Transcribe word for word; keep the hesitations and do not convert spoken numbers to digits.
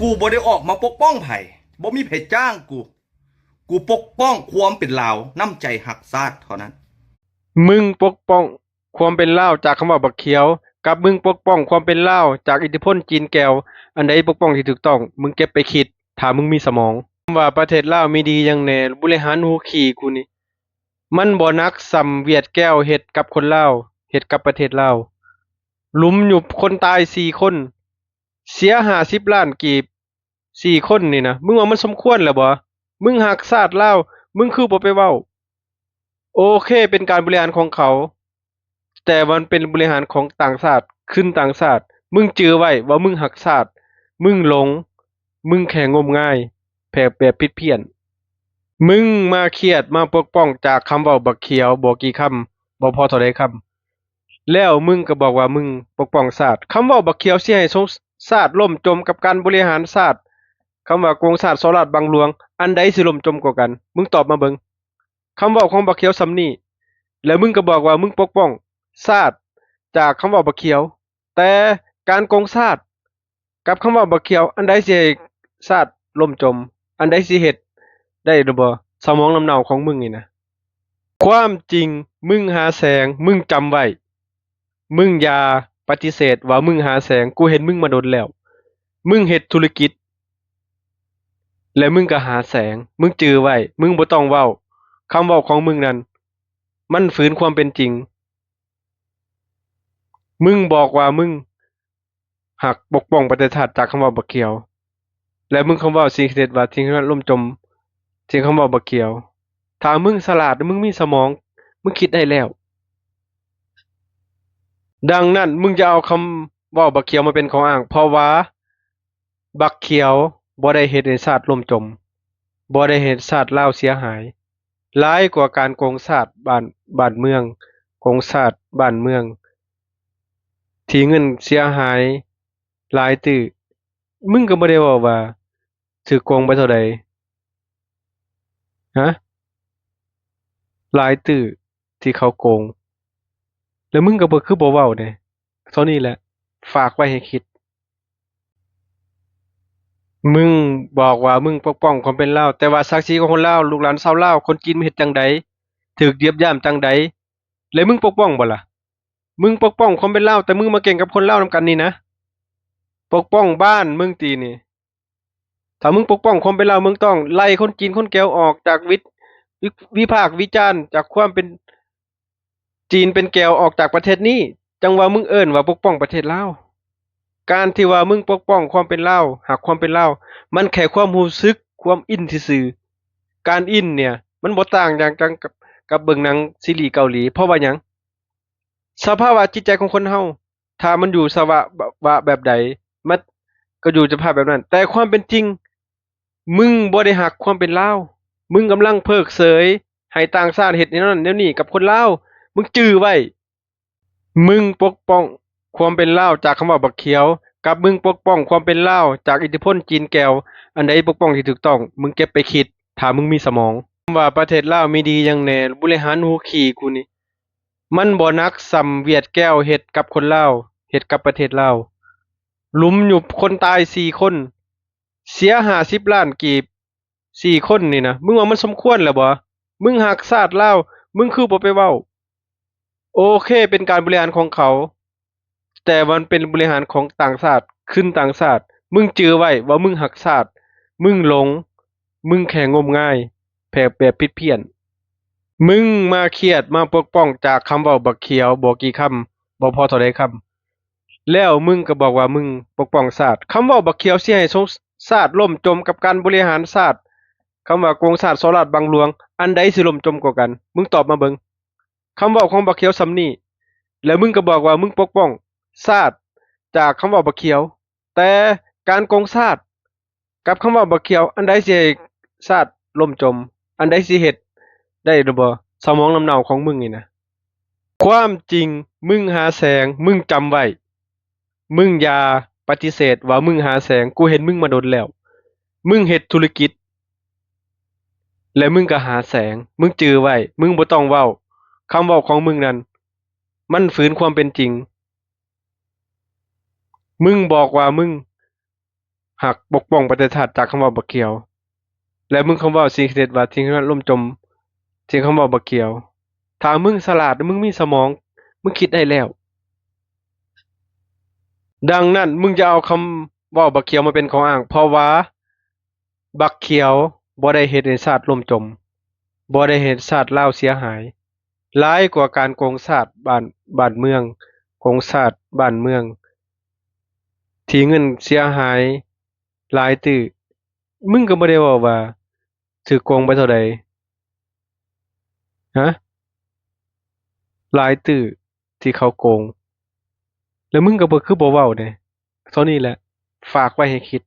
กูบ่ได้ออกมาปกป้องไผ บ่มีไผจ้างกู กูปกป้องความเป็นลาว น้ำใจฮักชาติเท่านั้น มึงปกป้องความเป็นลาวจากคำว่าบักเขียว กับมึงปกป้องความเป็นลาวจากอิทธิพลจีนแก้ว อันใดปกป้องที่ถูกต้อง มึงเก็บไปคิด ถ้ามึงมีสมอง ว่าประเทศลาวมีดีหยังแหน่ บริหารหัวขี้กูนี่ มันบ่หนักส่ำเวียดแก้วเฮ็ดกับคนลาว เฮ็ดกับประเทศลาว หลุมยุบคนตายสี่คน เสียห้าสิบล้านกีบ สี่คนนี่นะ มึงว่ามันสมควรแล้วบ่ มึงฮักชาติลาว มึงคือบ่ไปเว้า โอเค เป็นการบริหารของเขา แต่มันเป็นบริหารของต่างชาติ ขึ้นต่างชาติ มึงจื่อไว้ว่ามึงฮักชาติ มึงหลง มึงแค่งมงาย แบบ แบบผิดเพี้ยน มึงมาเครียดมาปกป้องจากคำเว้าบักเขียว บ่กี่คำ บ่พอเท่าใดคำ แล้วมึงก็บอกว่ามึงปกป้องชาติ คำเว้าบักเขียวสิให้สง- ชาติล่มจมกับการบริหารชาติ คำว่าโกงชาติ ซ้อราชบังหลวง อันใดสิล่มจมกว่ากัน มึงตอบมาเบิ่ง คำเว้าของบักเขียวส่ำนี้ แล้วมึงก็บอกว่ามึงปกป้องชาติจากคำเว้าบักเขียว แต่การโกงชาติกับคำเว้าบักเขียว อันใดสิให้ชาติล่มจม อันใดสิเฮ็ดได้หรือบ่ สมองน้ำเน่าของมึงนี่นะ ความจริงมึงหาแสง มึงจำไว้ มึงอย่าปฏิเสธว่ามึงหาแสง กูเห็นมึงมาโดนแล้ว มึงเฮ็ดธุรกิจ และมึงก็หาแสง มึงจื่อไว้ มึงบ่ต้องเว้า คำเว้าของมึงนั่น มันฝืนความเป็นจริง มึงบอกว่ามึงฮักปกป้องประเทศชาติจากคำเว้าบักเขียว และมึงคำเว้าสิ่งที่เฮ็ดว่าสิ่งที่ล่มจม สิ่งคำเว้าบักเขียว ถ้ามึงฉลาด มึงมีสมอง มึงคิดได้แล้ว ดังนั้นมึงจะเอาคำเว้าบักเขียวมาเป็นข้ออ้าง เพราะว่าบักเขียวบ่ได้เฮ็ดให้ชาติล่มจม บ่ได้เฮ็ดชาติลาวเสียหาย หลายกว่าการโกงชาติบ้าน บ้านเมือง โกงชาติบ้านเมือง ที่เงินเสียหายหลายตื้อ มึงก็บ่ได้เว้าว่าถูกโกงไปเท่าใด ฮะ หลายตื้อที่เขาโกง แล้วมึงก็บ่ คือบ่เว้าเด้ เท่านี้แหละ ฝากไว้ให้คิด มึงบอกว่ามึงปกป้องความเป็นลาว แต่ว่าศักดิ์ศรีของคนลาว ลูกหลานชาวลาว คนจีนมันเฮ็ดจั่งใด ถูกเหยียดหยามจั่งใด แล้วมึงปกป้องบ่ล่ะ มึงปกป้องความเป็นลาว แต่มึงมาเก่งกับคนลาวนำกันนี่นะ ปกป้องบ้านมึงตินี่ ถ้ามึงปกป้องความเป็นลาว มึงต้องไล่คนจีนคนแก้วออกจากวิ วิ วิพากษ์วิจารณ์จากความเป็นจีนเป็นแก้วออกจากประเทศนี้ จั่งว่ามึงเอิ้นว่าปกป้องประเทศลาว การที่ว่ามึงปกป้องความเป็นลาว ฮักความเป็นลาว มันแค่ความรู้สึก ความอินซื่อๆ การอินเนี่ย มันบ่ต่างหยังกับ กับเบิ่งหนังซีรีส์เกาหลี เพราะว่าหยัง สภาวะจิตใจของคนเฮา ถ้ามันอยู่สภาวะแบบใด มันก็อยู่สภาพแบบนั้น แต่ความเป็นจริง มึงบ่ได้ฮักความเป็นลาว มึงกำลังเพิกเฉย ให้ต่างชาติเฮ็ดแนวนั้นแนวนี้กับคนลาว มึงจื่อไว้ มึงปกป้องความเป็นลาวจากคำว่าบักเขียว กับมึงปกป้องความเป็นลาวจากอิทธิพลจีนแก้ว อันใดปกป้องที่ถูกต้อง มึงเก็บไปคิด ถ้ามึงมีสมอง ว่าประเทศลาวมีดีหยังแหน่ บริหารหัวขี้กูนี่ มันบ่หนักส่ำเวียดแก้วเฮ็ดกับคนลาว เฮ็ดกับประเทศลาว หลุมยุบคนตายสี่คน เสียห้าสิบล้านกีบ สี่คนนี่นะ มึงว่ามันสมควรแล้วบ่ มึงฮักชาติลาว มึงคือบ่ไปเว้า โอเค เป็นการบริหารของเขา แต่มันเป็นบริหารของต่างชาติ ขึ้นต่างชาติ มึงจื่อไว้ว่ามึงฮักชาติ มึงหลง มึงแค่งมงาย แบบ แบบผิดเพี้ยน มึงมาเครียดมาปกป้องจากคำเว้าบักเขียว บ่กี่คำ บ่พอเท่าใดคำ แล้วมึงก็บอกว่ามึงปกป้องชาติ คำเว้าบักเขียวสิให้สง- ชาติล่มจมกับการบริหารชาติ คำว่าโกงชาติ ซ้อราชบังหลวง อันใดสิล่มจมกว่ากัน มึงตอบมาเบิ่ง คำเว้าของบักเขียวส่ำนี้ แล้วมึงก็บอกว่ามึงปกป้องชาติจากคำเว้าบักเขียว แต่การโกงชาติ กับคำเว้าบักเขียว อันใดสิให้ชาติล่มจม อันใดสิเฮ็ดได้หรือบ่ สมองน้ำเน่าของมึงนี่นะ ความจริง มึงหาแสง มึงจำไว้ มึงอย่าปฏิเสธว่ามึงหาแสง กูเห็นมึงมาโดนแล้ว มึงเฮ็ดธุรกิจ และมึงก็หาแสง มึงจื่อไว้ มึงบ่ต้องเว้า คำเว้าของมึงนั่น มันฝืนความเป็นจริง มึงบอกว่ามึง หากปกป้องประเทศชาติจากคำว่าบักเขียว และมึงคำว่าสิ่งที่เฮ็ดว่าสิ่งที่ล่มจม สิ่งคำว่าบักเขียว ถ้ามึงฉลาด มึงมีสมอง มึงคิดได้แล้ว ดังนั้นมึงจะเอาคำว่าบักเขียวมาเป็นข้ออ้าง เพราะว่าบักเขียวบ่ได้เฮ็ดให้ชาติล่มจม บ่ได้เฮ็ดชาติลาวเสียหาย หลายกว่าการโกงชาติบ้าน บ้านเมือง โกงชาติบ้านเมือง ที่เงินเสียหายหลายตื้อ มึงก็บ่ได้เว้าว่าถืกโกงไปเท่าใด ฮะ หลายตื้อที่เขาโกง แล้วมึงก็บ่ คือบ่เว้าเด้ เท่านี้แหละ ฝากไว้ให้คิด